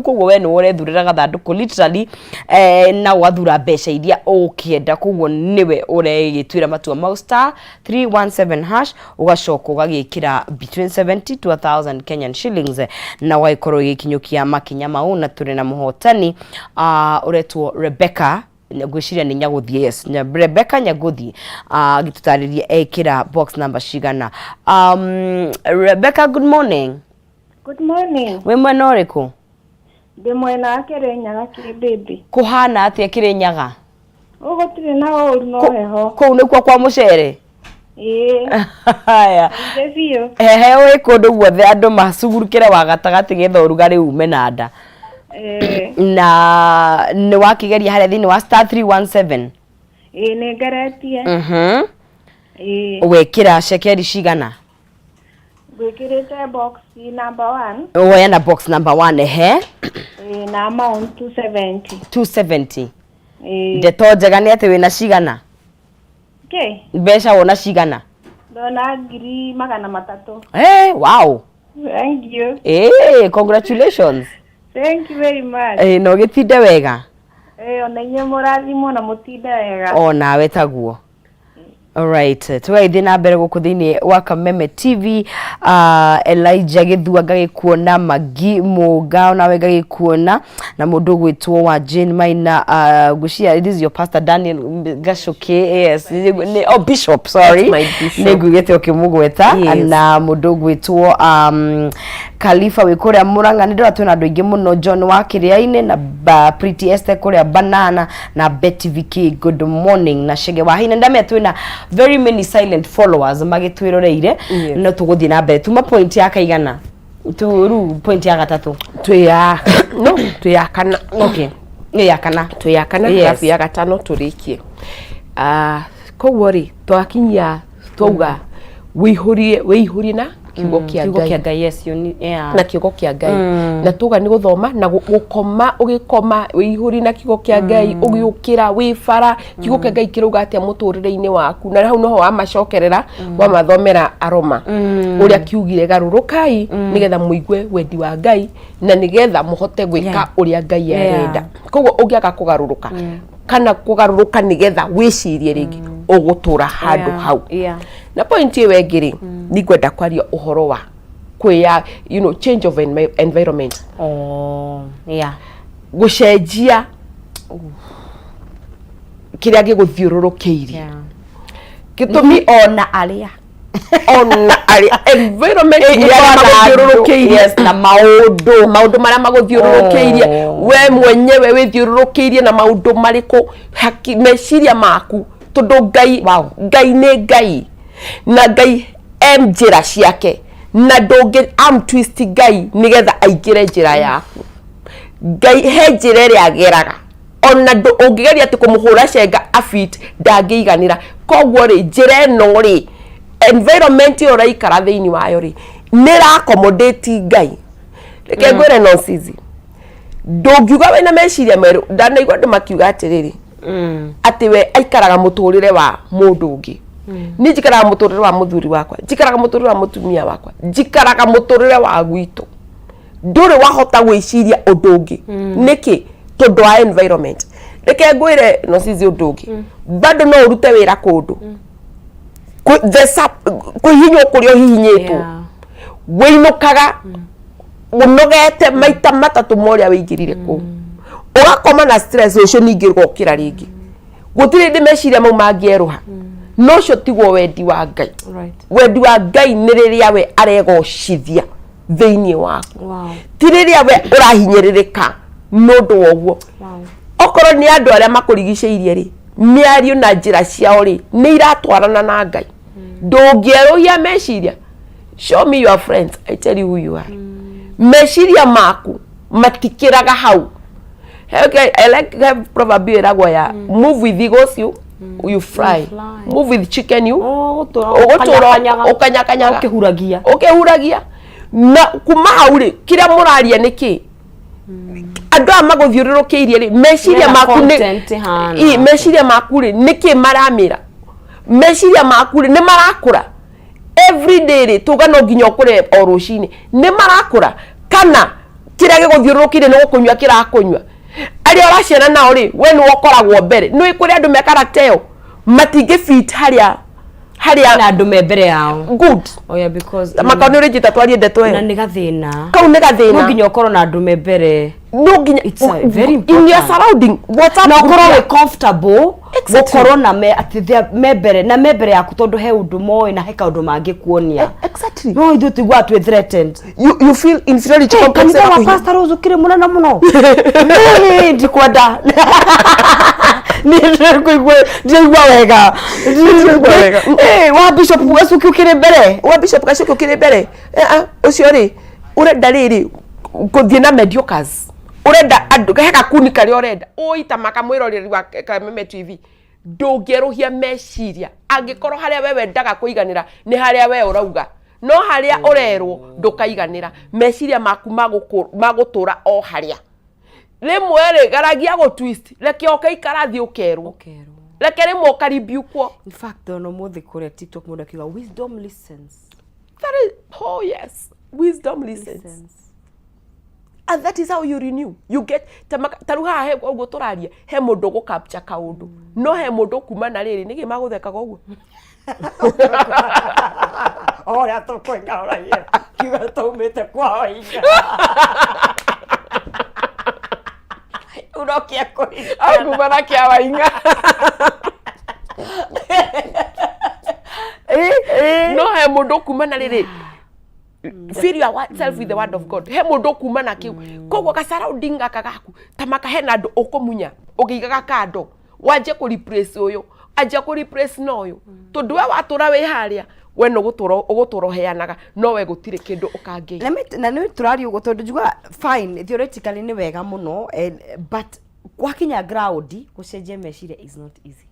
Koguo we nĩwe ũrethurĩra gathandũkũ literally, na ũgathura mbeca iria ũkĩenda. Koguo nĩwe ũregĩtuĩra matua mau, *317#, ũgacoka ũgagĩkĩra between 70 to 1000 Kenyan shillings, na ũgagĩkorwo ũgĩkinyũkia makinya mau. Na tũrĩ na mũhotani ũretwo Rebecca, ngwĩciria nĩ Nyagũthiĩ, yes, Rebecca Nyagũthiĩ, agĩtũtarĩria ekĩra box number cigana. Rebecca, good morning. Good morning. Wĩ mwena ũrĩkũ? Ndĩ mwena wa Kĩrĩnyaga, Kĩmbĩmbĩ. Kũhana atĩa Kĩrĩnyaga? Gũtirĩ na ũru, no heho. Kũu nĩkuo kwa mũcere? Ĩĩ. Haya. Nĩ biũ. Hehe wĩ kũndũ guothe, andũ macugurukĩre wa gatagatĩ getha ũrugarĩ ume na nda. Ĩĩ. Na nĩ wakĩgeria harĩa thĩinĩ wa *317? Ĩĩ, nĩ ngeretie. Ĩĩ. Wekĩra cekeri cigana? Ngwĩkĩrĩte box number one. Woya na box number one, ehe. Ĩĩ, na amount 270. 270? Ĩĩ. Ndeto njega nĩ atĩ wĩna cigana? Kĩ? Mbeca wona cigana? Ndona 300,000. Hey, wow. Thank you. Hey, congratulations. Thank you very much. Na ũgĩtinde wega. Ĩĩ, ona inyuĩ mũrathimwo na mũtinde wega. O nawe taguo. Alright, tũgagĩthiĩ na mbere gũkũ thĩinĩ wa Kameme TV. Elijah Gĩthua ngagĩkuona, Magi Mũnga onawe ngagĩkuona, na mũndũ ũgwĩtwo wa Jane Maina, ngwĩciria this is your pastor Daniel Gacuki, yes, oh, Bishop, sorry. That's my bishop. Nĩ nguigĩte ũkĩmũgweta. Yes. Na mũndũ ũgwĩtwo Khalifa wĩ kũrĩa Mũrang'a. Nĩ ndĩrona twĩna andũ aingĩ mũno, John wa Kĩrĩa-inĩ na Pretty Esther kũrĩa Banana na Betty VK, good morning, na Chege wa Hina. Ndamenya twĩna very many silent followers magĩtwĩroreire. Yes. No tũgũthiĩ na mbere, tuma point ya kaigana tu rĩu? Point ya gatatũ? Twĩ ya no twĩ ya kana. Okay, nĩ ya kana. Twĩ ya kana. Arabu ya gatano tũrĩkie. Ah, koguo rĩ, twakinyia twauga wĩihũrie, wĩihũrie na kiugo kĩa Kiugo Ngai. Kĩa Ngai, yes, you need, yeah. Na kiugo kĩa Ngai, na tuga nĩ gũthoma na gũkoma, ũgĩkoma wĩihũrie na kiugo kĩa Ngai, ũgĩũkĩra wĩ bara, kiugo kĩa Ngai kĩrauga atĩa mũtũrĩre-inĩ waku. Na hau noho wamacokerera, wamathomera Aroma ũrĩa kiugire, garũrũkai nĩgetha mũigue wendi wa Ngai na nĩgetha mũhote gwĩka ũrĩa Ngai arenda. Koguo ũngĩaga kũgarũrũka kana kũgarũrũka nĩgetha wĩcirie rĩngĩ, ũgũtũra handũ hau. Na point ĩyo ĩngĩ rĩ, nĩ ngwenda kwaria ũhoro wa kwĩya, change of environment. Oh, yeah. Gũcenjia kĩrĩa gĩgũthiũrũrũkĩirie. Gĩtũmi ona arĩa ona arĩa environment ĩkorwo ĩrĩa na andũ, magũthiũrũrũkĩirie. Yes, na maũndũ. Maũndũ marĩa magũthiũrũrũkĩirie. We mwenyewe wĩthiũrũrũkĩirie na maũndũ marĩkũ? Meciria maku, tondũ Ngai Ngai nĩ Ngai, na Ngai em njĩra ciake, na ndũngĩ am twist Ngai nĩgetha aingĩre njĩra yaku. Ngai he njĩra ĩrĩa ageraga, ona ũngĩgeria atĩ kũmũhũra cenga afit, ndangĩiganĩra. Koguo rĩ, njĩra ĩno rĩ, environment ĩyo ũraikara thĩinĩ wayo rĩ, nĩ ĩra accommodate Ngai? Reke ngwĩre, no cizi ndũngiuga wĩna meciria merũ. Ndanaigua andũ makiuga atĩrĩrĩ, atĩ we aikaraga mũtũrĩre wa mũndũ ũngĩ. Niĩ njikaraga mũtũrĩre wa mũthuri wakwa, njikaraga mũtũrĩre wa mũtumia wakwa, njikaraga mũtũrĩre wa gwitũ. Ndũrĩ wahota gwĩciria ũndũ ũngĩ. Nĩkĩ? Tondũ wa environment. Reke ngwĩre, no cizi ũndũ ũngĩ, bado no ũrute wĩra kũndũ kũhihinywo kũrĩa ũhihinyĩtwo, wĩinũkaga ũnogete maita matatũ ma ũrĩa wĩingĩrire kũu, ũgakoma na stress, ũcio ningĩ ũgokĩra rĩngĩ. Gũtirĩ hĩndĩ meciria mau mangĩerũha. No ũcio tiguo wendi wa Ngai. Wendi wa Ngai nĩ rĩrĩa we aregocithia thĩinĩ waku, ti rĩrĩa we ũrahinyĩrĩrĩka nĩ ũndũ wa ũguo. Okorwo nĩ andũ arĩa makũrigicĩirie rĩ, mĩario na njĩra ciao rĩ, nĩ iratwarana na Ngai? Ndũngĩerũhia meciria. Show me your friends, I tell you who you are. Meciria maku matikĩraga hau. Okay, I like have proverb ĩragwo ya "Move with eagles, you fly." Fly. "Move with chicken, you" Ũgũtũra ũgũtũra ũkanyakanyaga. Ũkĩhuragia. Ũkĩhuragia. Na kuma hau rĩ, kĩrĩa mũraria nĩ kĩ? Andũ aya magũthiũrũrũkĩirie rĩ, meciria Mena maku nĩ content ĩhana. Ĩ, meciria maku rĩ, nĩkĩ maramĩra? Meciria maku rĩ, nĩ marakũra every day rĩ? Tuga no nginya ũkũre o rũcinĩ, nĩ marakũra kana? Kĩrĩa Kĩrĩa gĩgũthiũrũrũkĩirie nĩ gũkũnyua kĩrakũnyua. Arĩa ũraciana nao rĩ, we nĩwe ũkoragwo mbere. Nĩũĩ kũrĩ andũ me character ĩyo, matingĩ fit harĩa harĩa Na andũ me mbere yao. Good. Oh yeah, because Makao nĩ ũrĩnjĩta twarie ndeto na ĩyo. nĩ gathĩna. Kau nĩ No gathĩna. nginya ũkorwo na andũ me mbere. No nginya It's a very in your important. surrounding, WhatsApp Na group ũkorwo ya- wĩ comfortable Exactly. gũkorwo na me atĩ me mbere na me mbere yaku, tondũ he ũndũ moĩ na he kaũndũ mangĩkuonia. No ithuĩ tũiguaga twĩ threatened. You feel inferiority Hey, complex. kanitha wa ĩgakũhinya. Pastor Rose ũkĩrĩ mũnene mũno. Hey, ndikwenda niĩ ndiraigua wega. Ndiraigua wega. Hey, wa Bishop Gacuki ũkĩrĩ mbere. Wa Bishop Gacuki ũkĩrĩ mbere. Eh, ah, ũcio rĩ, ũrenda rĩrĩ gũthiĩ na mediocres, ũrenda andũ he gakuni karĩa ũrenda ũita makamwĩroreri wa Kameme TV. Ndũngĩerũhia meciria angĩkorwo harĩa we wendaga kũiganĩra nĩ harĩa we ũrauga, no harĩa ũrerwo ndũkaiganĩra. Meciria maku magũtũra o harĩa. Rĩmwe rĩ, garagia gũ twist, reke ũke ikara thĩ ũkerwo, reke rĩmwe ũkaribiukwo. In fact, ona ũmũthĩ kũrĩa TikTok mũndũ akiuga, "Wisdom listens." That is, oh yes, wisdom listens. Listens. And that is how you renew, you get ta ta rĩu haha he ũguo tũraria, he mũndũ ũgũ capture kaũndũ, no he mũndũ kuma na rĩrĩ nĩkĩ magũthekaga ũguo. Ũrĩa tũkwĩng'aũragia kiuga tũumĩte kwa Wahinya urokia kũringana Akuma na kĩa Waing'a. No he mũndũ kuma na rĩrĩ, fill yourself with the word of God. He mũndũ kuma na kĩu, koguo ka surrounding gaka gaku ta maka hena andũ ũkũmunya ũkĩigaga kando, wanjie kũ replace ũyũ, anjia kũ replace na ũyũ, tondũ we watũra wĩ harĩa, we no gũtũra ũgũtũra ũheanaga, no we gũtirĩ kĩndũ ũkangĩiga. Na nĩ tũraria ũguo tondũ njiguaga fine, theoretically nĩ wega mũno, but gwakinya ground gũcenjia meciria is not easy.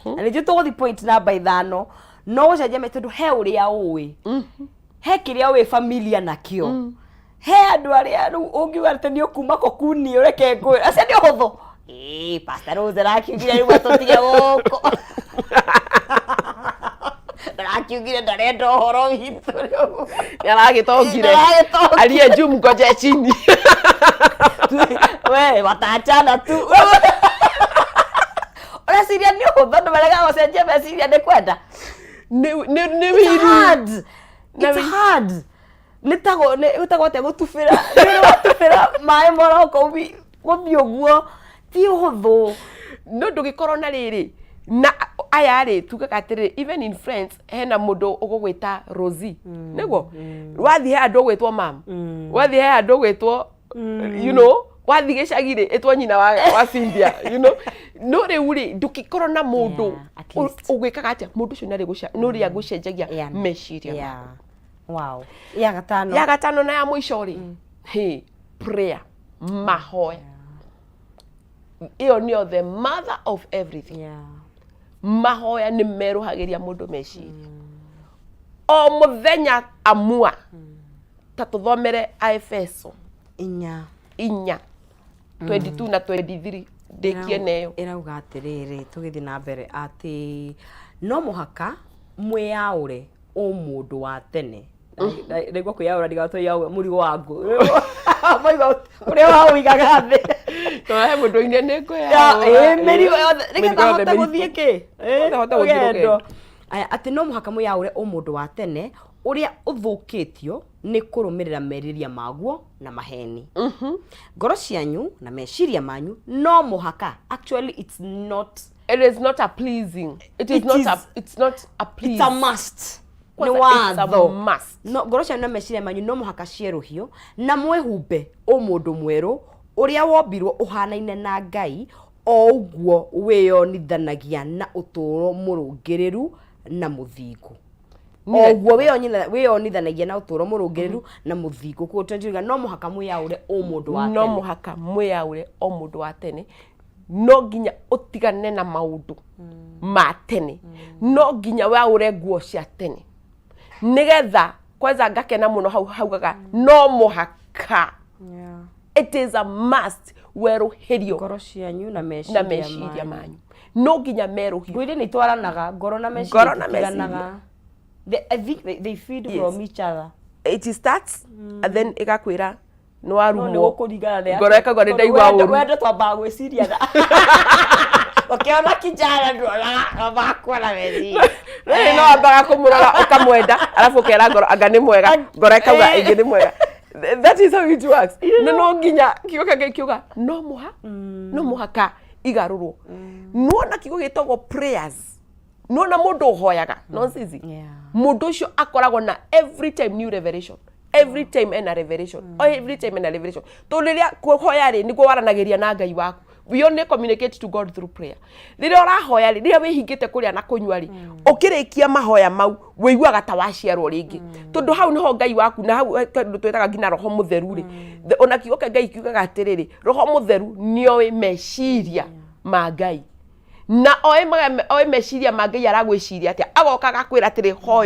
Na nĩnjũ tũgũthi point namba 5, no gũcenjia meciria, tondũ he ũrĩa ũĩ, he kĩrĩa wĩ familia nakĩo, he andũ arĩa rĩu ũngiuga atĩ nĩ ũkuma kokuni ũreke ngũĩ acio nĩ ũhũthũ. Ĩĩ, Pastor Rose arakiugire rĩu atũtige gũkũ, arakiugire ndarenda ũhoro witũ rĩu. Nĩaragĩtongire. Nĩaragĩtongire. Aliye juu mgoje chini. We wataachana tu. Ũreciria nĩ ũhũthũ andũ maregaga gũcenjia meciria nĩ kwenda? Nĩ It's wiru. hard. Na It's hard. Nĩ tago nĩ gwĩtagwo atĩa, gũtubĩra, nĩ watubĩra maĩ moroko gũthiĩ ũguo ti ũhũthũ. No ndũgĩkorwo na rĩrĩ na aya rĩ, tugaga atĩrĩrĩ, even in friends hena mũndũ ũgũgwĩta Rosie, nĩguo wathiĩ he andũ ũgwĩtwo mam, wathiĩ he andũ ũgwĩtwo wathiĩ gĩcagi rĩ, ĩtwo nyina wa Cynthia. No rĩu rĩ, ndũkĩkorwo na mũndũ Yeah, at least. ũgwĩkaga atĩa, mũndũ ũcio nĩ ũrĩa agũcenjagia meciria. Yeah. Wow. Ya gatano. Ya gatano na ya mũico rĩ, hey, prayer, mahoya. Ĩyo nĩyo the mother of everything. Mahoya nĩ merũhagĩria mũndũ meciria o mũthenya. Amua ta tũthomere Aefeso 4. 4, 22 na 23, ndĩkie neyo. Ĩrauga atĩrĩrĩ, tũgĩthiĩ na mbere, atĩ no mũhaka mwĩyaũre ũmũndũ wa tene. Ndaigua kwĩyaũra ndigatwĩyaũre mũrigo wa ngũ maigua ũrĩa waũigaga thĩ. He mũndũ oine nĩ Ĩĩ, mĩrigo yothe nĩgetha Mĩrigo yothe ahote mĩritũ. gũthiĩ kĩ. Nĩgetha ahote gũthiĩ rũgendo. rũgendo. Aya, atĩ no mũhaka mwĩyaũre ũmũndũ wa tene ũrĩa ũthũkĩtio nĩ kũrũmĩrĩra merirĩria maguo na maheni. Ngoro cianyu na meciria manyu no mũhaka, actually it's not It is not a pleasing, it is It not is- a, it's not a please. It's a must. Nĩ Kwanza, it's a watho. must. No ngoro cianyu na meciria manyu no mũhaka cierũhio na mwĩhumbe ũmũndũ mwerũ ũrĩa wombirwo ũhanaine na Ngai o ũguo wĩyonithanagia na ũtũũro mũrũngĩrĩru na mũthingu, o ũguo wĩyonithanagia na ũtũũro mũrũngĩrĩru na mũthingu. Koguo twenjiuga no mũhaka mwĩyaũre ũmũndũ wa No tene. Mũhaka mwĩyaũre o mũndũ wa tene. No nginya ũtigane na maũndũ ma tene, no nginya waũre nguo cia tene nĩgetha kwanza ngakena mũno hau haugaga no mũhaka, it is a must, werũhĩrio ngoro cianyu na na meciria meciria manyu. Manyu no nginya merũhio. Ngwĩre nĩ itwaranaga, ngoro na meciria Ngoro na ititiganaga. I think they feed from each other. It starts and then ĩgakwĩra nĩ No nĩ warumwo. gũkũringana nĩ Ngoro ĩkauga nĩ ndaigua Wendo- ũru. Wendo twambaga gwĩciria na ũkĩona kijana nduonaga wambaga kuona meciria. Rĩrĩ no wambaga kũmũrora ũkamwenda, arabu ũkera ngoro anga nĩ mwega, ngoro ĩkauga ĩngĩ nĩ mwega. That is how it works. Na no nginya kiugo kĩa Ngai kiuga no mũha no mũhaka igarũrwo. Nĩwona kiugo gĩtagwo prayers, nĩwona mũndũ ũhoyaga no sisi, mũndũ ũcio akoragwo na every time new revelation, every time ena revelation, oh, every time ena revelation, tondũ rĩrĩa kũhoya rĩ, nĩguo waranagĩria na Ngai waku. We only communicate to God through prayer. Rĩrĩa ũrahoya rĩ, rĩrĩa wĩhingĩte kũrĩa na kũnyua rĩ, ũkĩrĩkia mahoya mau wĩiguaga ta waciarwo rĩngĩ, tondũ hau nĩho Ngai waku na hau tondũ twĩtaga nginya Roho Mũtheru rĩ. Ona kiugo kĩa Ngai kiugaga atĩrĩrĩ, Roho Mũtheru nĩoĩ meciria ma Ngai na oĩ meciria ma Ngai, aragwĩciria atĩa, agoka agakwĩra atĩrĩ, hoya.